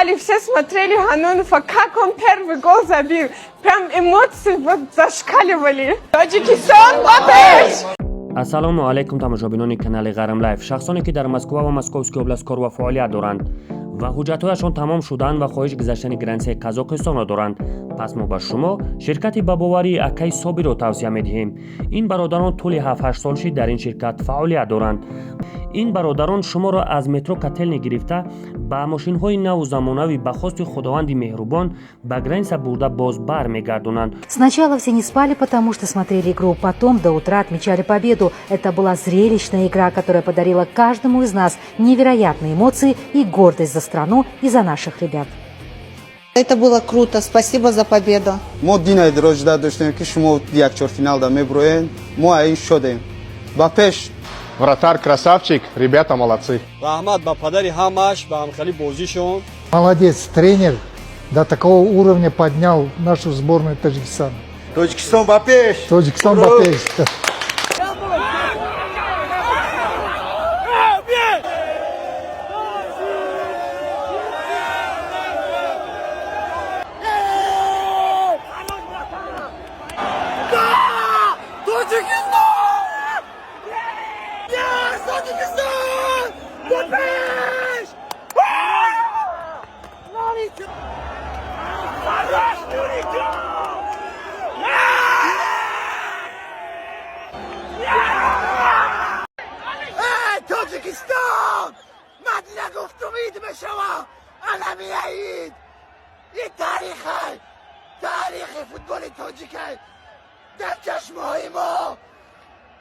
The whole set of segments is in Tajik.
стояли, все смотрели Ханнонова, как он первый гол забил. Прям эмоции вот зашкаливали. Тоҷикистон ба пеш! Ассалому алайкум, тамошобинони канали Ғарм Лайф, шахсоне ки дар Москва ва Московский область кор ва фаъолият доранд ва ҳуҷҷатҳояшон тамом шуданд ва хоҳиш гузаштани границаи Қазоқистонро доранд. Пас мо ба шумо ширкати ба боварии акаи Собирро тавсия медиҳем. Ин бародарон тӯли 7-8 сол шид дар ин ширкат фаъолият доранд. Ин бародарон шуморо аз метро Котельный гирифта, ба мошинҳои наву замонавӣ, ба хости Худованди меҳрубон, ба граница бурда, боз бар мегардонанд. Сначала все не спали, потому что смотрели игру, потом до утра отмечали победу. Это была зрелищная игра, которая подарила каждому из нас невероятные эмоции и гордость за страну и за наших ребят. Это было круто. Спасибо за победу. Мо динаи дирожда доштем, ки шумо якчорфиналда меброен. Мо аин шодем. Ба пеш! Вратарь красавчик, ребята молодцы. Раҳмат ба падари ҳамаш, ба ҳамхели бозишон. Молодец, тренер, до такого уровня поднял нашу сборную Таджикистана. Тоҷикистон ба пеш! Тоҷикистон ба пеш! Тоҷикистон! Yes! Тоҷикистон! Ба пеш! Хорош, Нуриков! Эй, Тоҷикистон! Ман нагуфтум, ид мешавам! Ана меаид! Ин таърихе! Таърихи футболи тоҷике! Дар чашмҳои мо!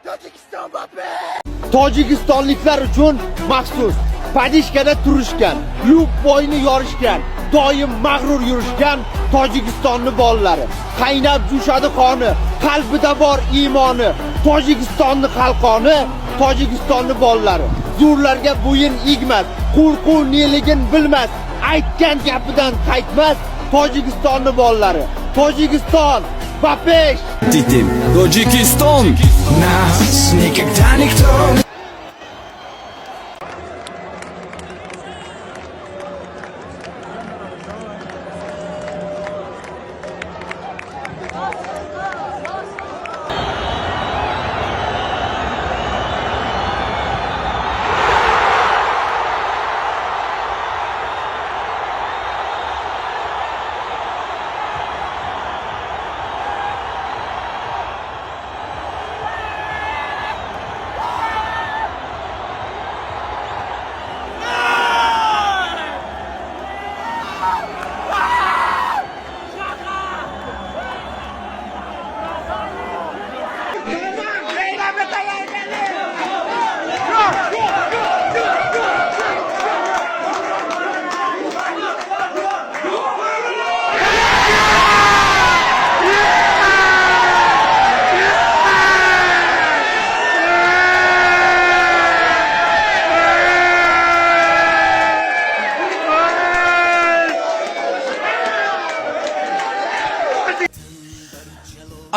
Тоҷикистон ба пеш! Tojikistonliklar uchun maxsus поддержка da turishgan, любой ni yorishgan, doim mag'rur yurishgan Tojikistonni bolalari. Qaynab jo'shadi qoni, qalbida bor iymoni. Tojikistonni qalqoni, Tojikistonni bolalari. Zo'rlarga bo'yin egmas, qo'rquv neligin bilmas, aytgan gapidan qaytmas Tojikistonni bolalari. Tojikiston ba pesh! Тоҷикистон! Нас никогда никто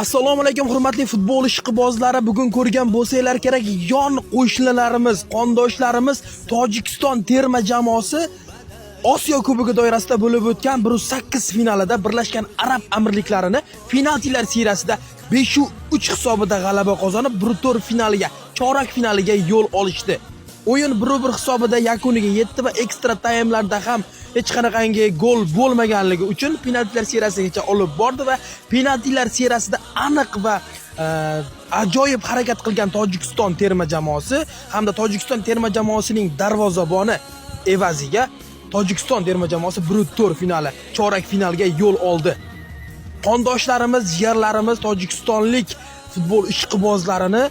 Assalomu alaykum, hurmatli futbol ishqibozlari. Bugun ko'rgan bo'lsanglar kerak, yon qo'shnilarimiz, qondoshlarimiz Tojikiston terma jamoasi Osiyo Kubogi doirasida bo'lib o'tgan 1-8 finalida Birlashgan Arab Amirliklarini penaltilar seriyasida 5-3 hisobida g'alaba qozonib, 1-4 finaliga, chorak finaliga yo'l olishdi. O'yin 1-1 hisobida yakuniga yetdi va ekstra taymlarda ham hech qanaqangi gol bo'lmaganligi uchun penaltilar seriyasigacha olib bordi va penaltilar seriyasida aniq va ajoyib harakat qilgan Tojikiston terma jamoasi hamda Tojikiston terma jamoasining darvozaboni evaziga Tojikiston terma jamoasi 1-4 finali, chorak finalga yo'l oldi. Qondoshlarimiz, jigarlarimiz, tojikistonlik futbol ishqibozlarini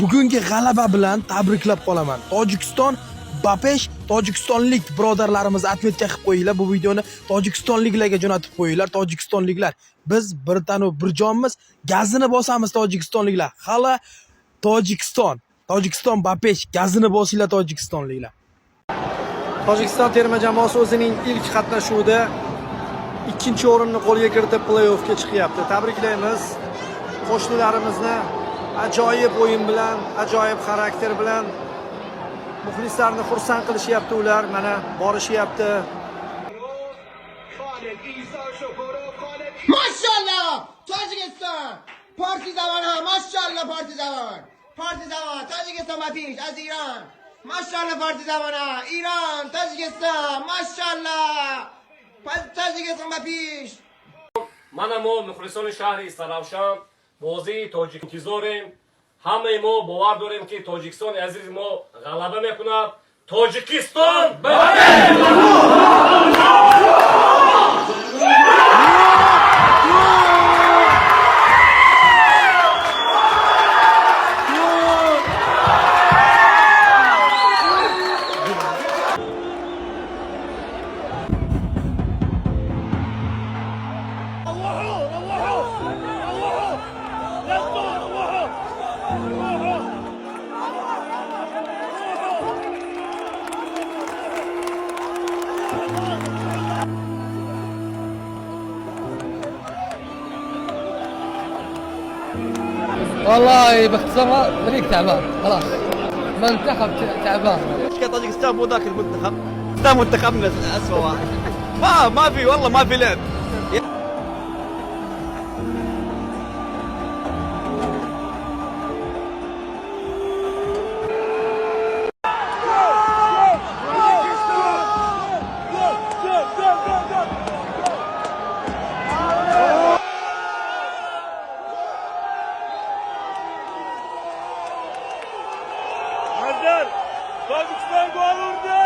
bugungi g'alaba bilan tabriklab qolaman. Tojikiston ba pesh! Tojikistonlik birodarlarimiz, отметка qilib qo'yinglar, bu videoni tojikistonliklarga jo'natib qo'yinglar. Tojikistonliklar, biz bir tanu bir jonmiz, gazini bosamiz, tojikistonliklar. Hali Tojikiston, Tojikiston ba pesh, gazini bosinglar, tojikistonliklar. Tojikiston terma jamoasi o'zining ilk qatnashuvida ikkinchi o'rinni qo'lga kiritib, play-offga chiqyapti. Tabriklaymiz qo'shnilarimizni. Ajoyib o'yin bilan, ajoyib xarakter bilan muxlislarni xursand qilishyapti ular. Mana borishyapti. ماشاءالله تاجیکستان پارسی زبان ها، ماشاءالله پارسی زبان، پارسی زبان، تاجیکستان با پیش از ایران. ماشاءالله پارسی زبان ها، ایران، تاجیکستان، ماشاءالله تاجیکستان با پیش. Мана мо мухлисони шаҳри Истаравшан бозии тоҷик интизорем. Ҳамаи мо бовар дорем, ки Тоҷикистони азизи мо ғалаба мекунад. Тоҷикистон ба! والله باختصار فريق تعبان، خلاص، منتخب تعبان. طاجيكستان مو ذاك المنتخب ده، منتخبنا اسوء واحد. ما في، والله ما في لعب. Tojikiston gol urdi!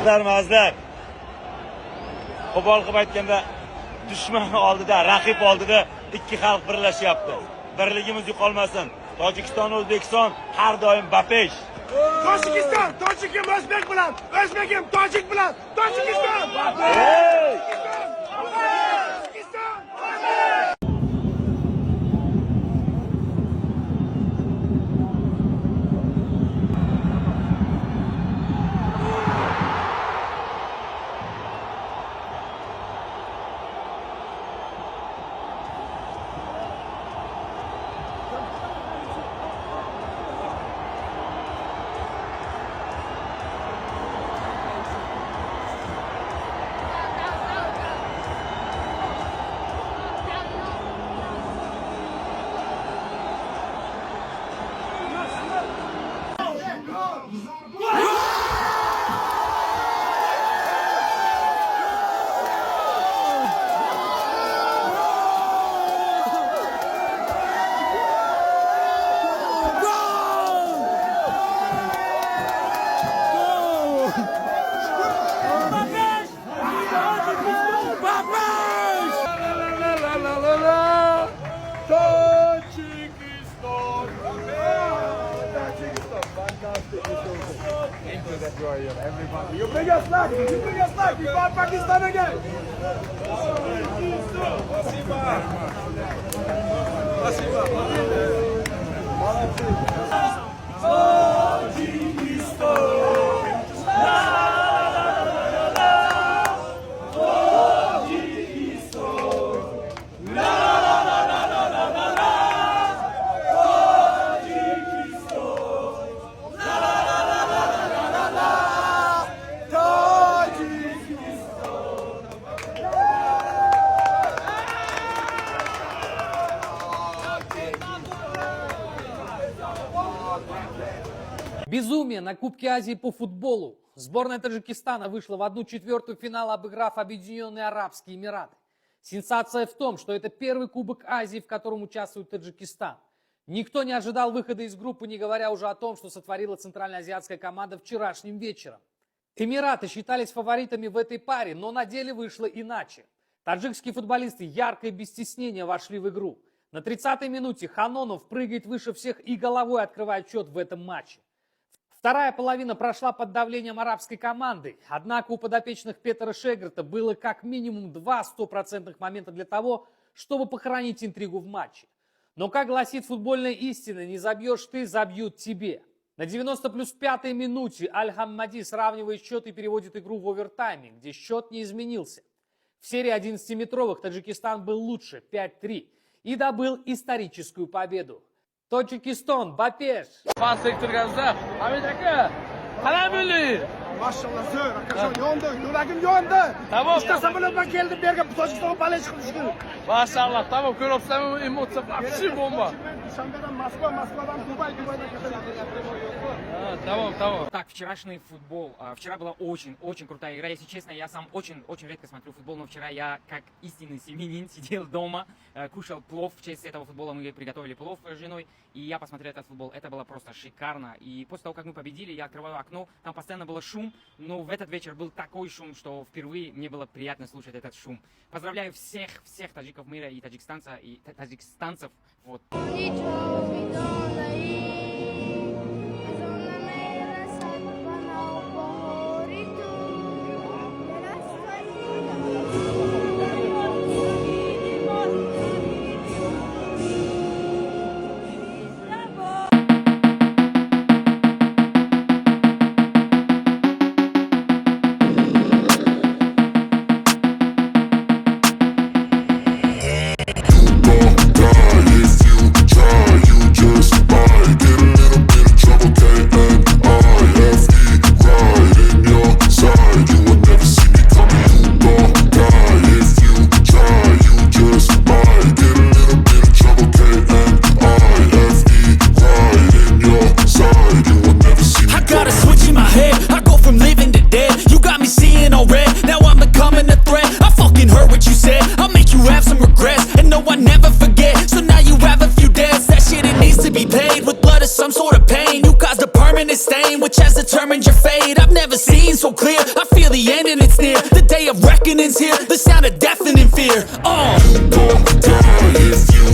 Vermezler. Qo'pol qilib aytganda, dushman oldida, raqib oldida ikki xalq birlashyapti. Birligimiz yo'qolmasin. Tojikiston, O'zbekiston har doim bapesh. Tojikiston, tojikim o'zbek bilan, o'zbegim tojik bilan. Tojikiston! Tojikiston! You bring us luck! You bring us luck! You got Pakistan again! Спасибо! Спасибо! Молодцы! Таджикистан! Безумие на Кубке Азии по футболу. Сборная Таджикистана вышла в 1/4 финала, обыграв Объединенные Арабские Эмираты. Сенсация в том, что это первый Кубок Азии, в котором участвует Таджикистан. Никто не ожидал выхода из группы, не говоря уже о том, что сотворила центральноазиатская команда вчерашним вечером. Эмираты считались фаворитами в этой паре, но на деле вышло иначе. Таджикские футболисты ярко и без стеснения вошли в игру. На 30-й минуте Ханонов прыгает выше всех и головой открывает счет в этом матче. Вторая половина прошла под давлением арабской команды. Однако у подопечных Петера Шегрта было как минимум два стопроцентных момента для того, чтобы похоронить интригу в матче. Но, как гласит футбольная истина, не забьешь ты, забьют тебе. На 90 плюс пятой минуте Аль-Хаммади сравнивает счет и переводит игру в овертайме, где счет не изменился. В серии 11-метровых Таджикистан был лучше 5-3. И добыл историческую победу. Тоҷикистон, ба пеш! Fan sektorgazda Hamid aka, qalay bo'ldingiz? Mashallah, zo'r, akajon, yondi, yuragim yondi. Tamom. Uchta samolyot bilan keldim bu yerga Tojikistonga болеть qilish uchun. Mashallah, tamom, ko'ryapsizlarmi, emotsiya вообще bomba. Dushanbedan Moskva, Moskvadan Dubay, Dubaydan Ha, tamom, tamom. Так, вчерашний футбол. Вчера была очень-очень крутая игра. Если честно, я сам очень-очень редко смотрю футбол, но вчера я, как истинный семьянин, сидел дома, кушал плов. В честь этого футбола мы приготовили плов с женой, и я посмотрел этот футбол. Это было просто шикарно. И после того, как мы победили, я открываю окно, там постоянно был шум, но в этот вечер был такой шум, что впервые мне было приятно слушать этот шум. Поздравляю всех, всех таджиков мира и таджикистанца, и таджикистанцев. Вот. I got a switch in my head. I go from living to dead. You got me seeing all red. Now I'm becoming a threat. I fucking heard what you said. I'll make you have some regrets. And no, I never forget. So now you have a few debts. That shit, it needs to be paid with blood or some sort of pain. You caused a permanent stain, which has determined your fate. I've never seen so clear. I feel the end and it's near. The day of reckoning's here. The sound of deafening fear. You gon' die if you